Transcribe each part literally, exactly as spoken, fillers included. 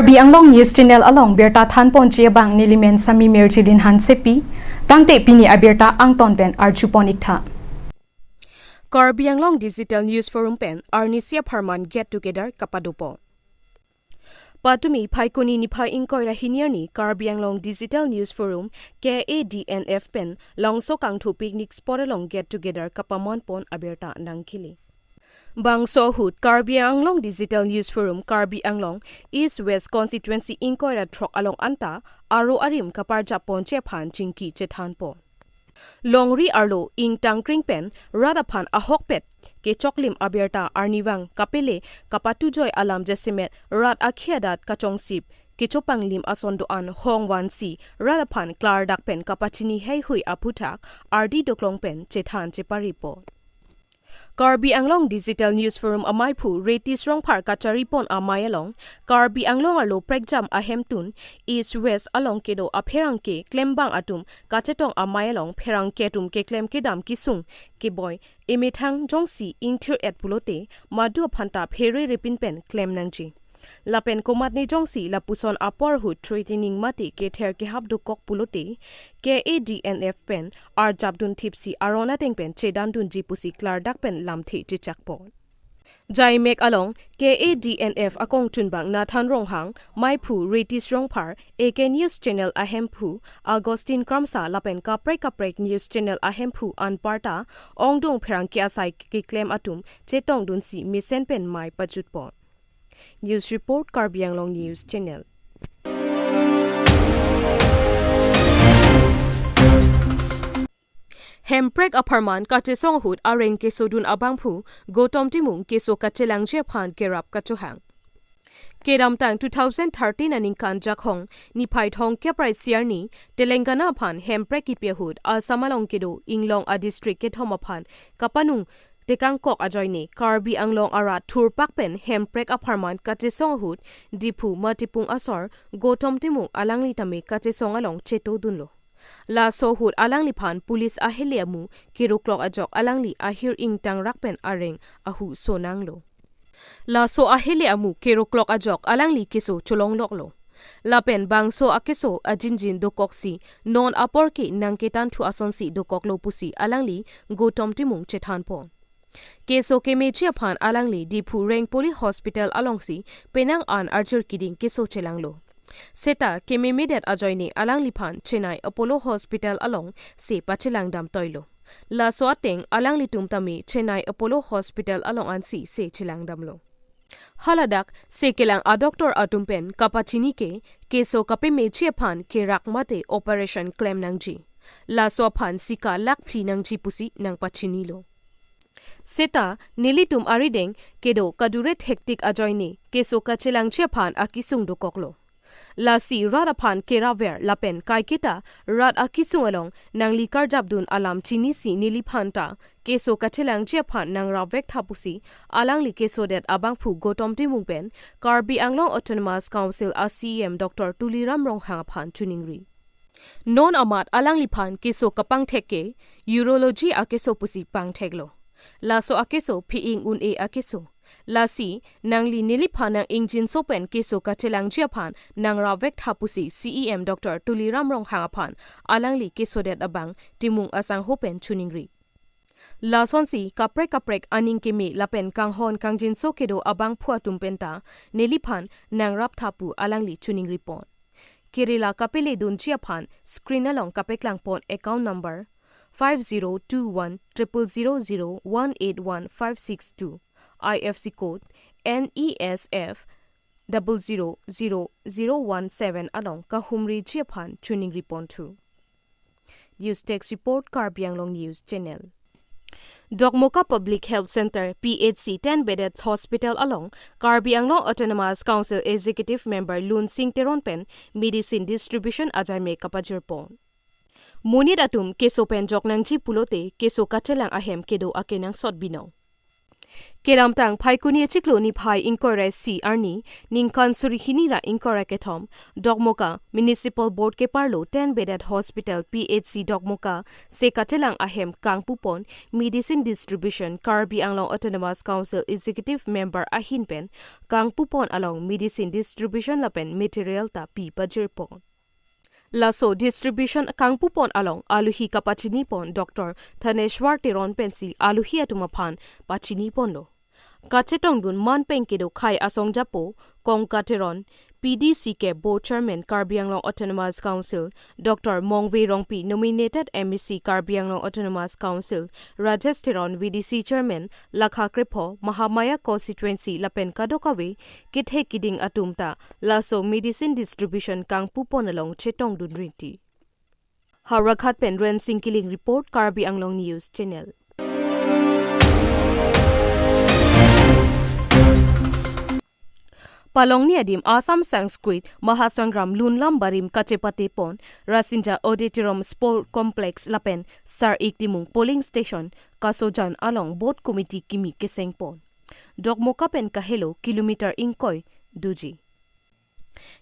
Karbi Anglong News Channel along birta thanponji abang nelimen Sami Mirjilin Hansepi, tangte pini abirta angton pen arjupon iktha. Karbi Anglong Digital News Forum pen arnisi apharman get together kapadopo. Patumi Phaikuni niphai ingkoi ra hini arni Karbi Anglong Digital News Forum, K A D N F pen Longso Kangthu picnic spot along get together kapamanpon abirta nangkele. Bangso ahut Karbi Anglong Digital News Forum Karbi Anglong East West Constituency ingkoi ra throk along anta aro arim kaparjapponji aphan chingki chethanpo. Longri arlo ingtangkring pen rat aphan ahokpet kechoklim abirta arnivang kapele kapatujoi alam jasemet rat akhei adat kachongsip kechopanglim ason do-an hong vansi rat aphan klardak pen kapachini heihui aphuthak ardi doklong pen chethan cheparipo. Karbi Anglong Digital News Forum amaiphu Retish Rongphar kacharipon amei along, Karbi Anglong arlo prekjam ahemtun East West along kedo apherangke klembang atum kachetong amei along pherangke atum keklem kedam kesung keboi emethang jongsi ingthir-et pulote madu aphanta phere repin pen klem nangji. Lapen komatne jongsi lapuson apor ahut threatening mate kether kehap dokok pulote K A D N F pen arjapdun thipsi aron ateng pen chedandunji pusi klardak pen lamthe chechakpo. Jaimek along K A D N F akongchunbang Nathan Ronghang, maiphu Retish Rongphar, A K News Channel ahemphu Augustine Kramsa lapen kaprek kaprek News Channel ahemphu anparta ongdung pherangke asai keklem atum chetongdunsi mesen pen mei pajutpo. News report, Karbi Anglong News Channel. Hemprek apharman kachesong ahut areng kesodun abangphu Gautam Timung keso kachelangji aphan kerap kachohang. Kedamtang two thousand thirteen aningkan Jakhong niphai thomkep ra isi arni Telangana aphan hemprek kipi ahut Assam along kedo inglong adistrict kethom aphan kapanung tekangkok ajoine Karbi Anglong arat thurpak pen hemprek apharman kachesong ahut Diphu Matipung asor Gautam Timung alangli tame kachesong along chetodunlo. Laso ahut alangliphan police ahele amu keroklok ajok alangli ahir ingtangrak pen areng ahu sonanglo. Laso ahele amu keroklok ajok alangli keso cholongloklo. Lapen bangso akeso ajinjin dokoksi non apor ke nangketanthu asonsi dokoklo pusi alangli Gautam Timung chethanpo. Keso kemeji aphan alangli Diphu Rengpoli Hospital alongsi penang an arjir kiding keso chelanglo. Seta kememedet ajoine alangliphan Chennai Apollo Hospital alongsi pachelangdam toilo. Laso ateng alanglitum tame Chennai Apollo Hospital along ansi se chelangdamlo. Haladak se kelang adoctor atum pen kapachini ke keso kapemeji aphan kerak mate operation klem nangji. Laso aphan sika lakh phli nangji pusi nangpachinilo. Seta nelitum arideng kedo kadure thektik ajoine keso kachelangji aphan akesung dokoklo. Lasi rat aphan keraver lapen kaiketa rat akesung along nangli karjapdun alam chinisi neliphanta keso kachelangji aphan nangrapvektha pusi alangli kesodet abangphu Gautam Timung pen Karbi Anglong Autonomous Council a C E M Doctor Tuliram Ronghang aphan choningri. Non amat alangliphan keso kapangthek ke urology akeso pusi pangtheklo. Laso akeso phi-ing un-e akeso. Lasi nangli neliphan nang-ingjinso pen keso kachelangji aphan nangrapvektha pusi C E M Doctor Tuliram Ronghang aphan alangli kesodet abang Timung asangho pen choningri. Lasonsi kaprek kaprek aning keme lapen kanghon kangjinso kedo abangphu atum penta neliphan nangraptha pu alangli choningripon. Kerela kapeledunji aphan screen along kapeklangpon account number five zero two one triple zero zero one eight one five six two, I F C code N E S F double zero zero zero one seven along kahumriji aphan choningriponthu. News Desk Report, Karbi Anglong News Channel. Dokmoka Public Health Center, P H C, ten bedded hospital along Karbi Anglong Autonomous Council Executive Member Lunsing Teron pen medicine distribution ajaimek kapajirpon. Monit atum keso pen joknangji pulote keso kachelang ahem kedo akenangsot binong. Kedamtang Phaikuni achiklo niphai ingkoi ra isi arni, ningkan suri hini ra ingkoi ra kethom, Dokmoka Municipal Board keparlo ten bedded hospital P H C Dokmoka si kachelang ahem kangpupon medicine distribution Karbi Anglong Autonomous Council Executive Member ahin pen kangpupon along medicine distribution lapen material ta pi pajirpon. Laso distribution kangpupon along alohi kapachinipon Doctor Thaneshwar Teron pensi alohi atum aphan pachiniponlo. Kachetongdun man pen kedo khei asong japo Kongka Teron, P D C K Board Chairman Karbi Anglong Autonomous Council, Doctor Mongve Rongpi, nominated M A C Karbi Anglong Autonomous Council, Rajesh Teron, V D C Chairman, Lakha Krepho, Mahamaya Constituency lapen kadokave kethek kiding atum ta laso medicine distribution kangpupon along chetongdun rinti. Howraghat pen Rensing Killing report, Karbi Anglong News Channel. Palongni adim Assam Sanskrit Mahasangram Lunlam Barim kachepatepon Rasinja Auditorium Sport Complex lapen Sar-ik Timung Polling Station Kasojan along Booth Committee kimi kesengpon. Dokmoka pen kahelo kilometer ingkoi doji.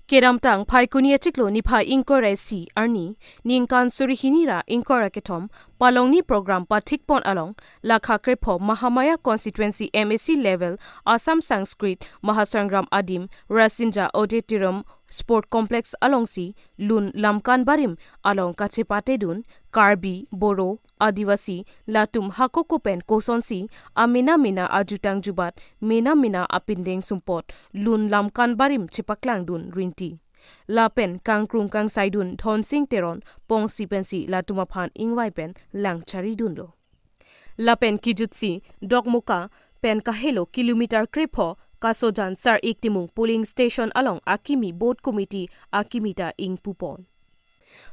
Kedamtang Phaikuni achiklo niphai ingkoi ra isi arni, ningkan suri hini ra ingkoi ra kethom, Palongni program pathikpon along, Lakha Krepho Mahamaya Constituency M A C level Assam Sanskrit Mahasangram adim Rasinja Auditorium Sport Complex alongsi Lunlam Kan Barim along kachepatedun Karbi, Boro, Adivasi latum hako kopen kosonsi amena mena ajutang jubat mena mena apindeng sumpot Lunlam Kan Barim chepaklangdun rinti. Lapen kangkrung kangsaidun Dhonsing Teron pongsi pensi latum aphan ingvai pen lang charidunlo. Lapen kijutsi Dokmoka pen kahelo kilometer krepho Kasojan Sar-ik Timung Polling Station along akimi Booth Committee akimi ta ingpupon.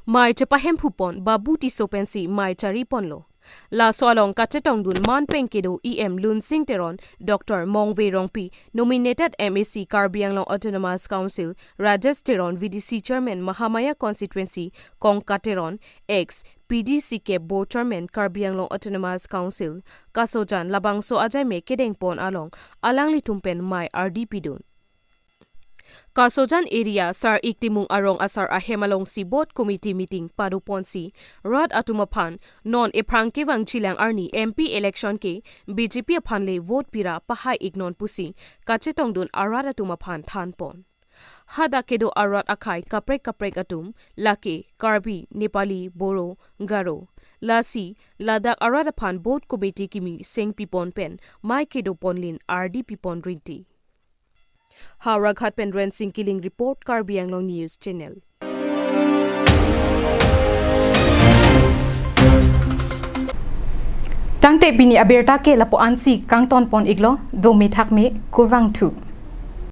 Mei chepahemphupon Babu Tisso pensi mei chariponlo. Laso along kachetongdun man pen kedo E M Lunsing Teron, Doctor Mongve Rongpi, nominated M A C Karbi Anglong Autonomous Council, Rajesh Teron, V D C Chairman Mahamaya Constituency, Kongka Teron, ex P D C K Board Chairman Karbi Anglong Autonomous Council, Kasojan labangso ajaime kedengpon along alanglitum pen mei ardi pidun. Kasojan area Sar-ik Timung arong asar ahem alongsi Booth Committee meeting padoponsi rat atum aphan non ephrang kevang chilang arni M P election ke B J P aphan le vote pira pahai-iknon pusi kachetongdun arat atum aphan thanpon. Hadak kedo arat akhei kaprek kaprek atum, lake Karbi, Nepali, Boro, Garo. Lasi ladak arat aphan Booth Committee kimi sengpipon pen mei kedoponlin ardi pipon rinti. Howraghat pen Rensing Killing report, Karbi Anglong News Channel. Tangte pini abirta ke lapu-ansi kangtonpon-iklo, dome thakme, kurvangthu.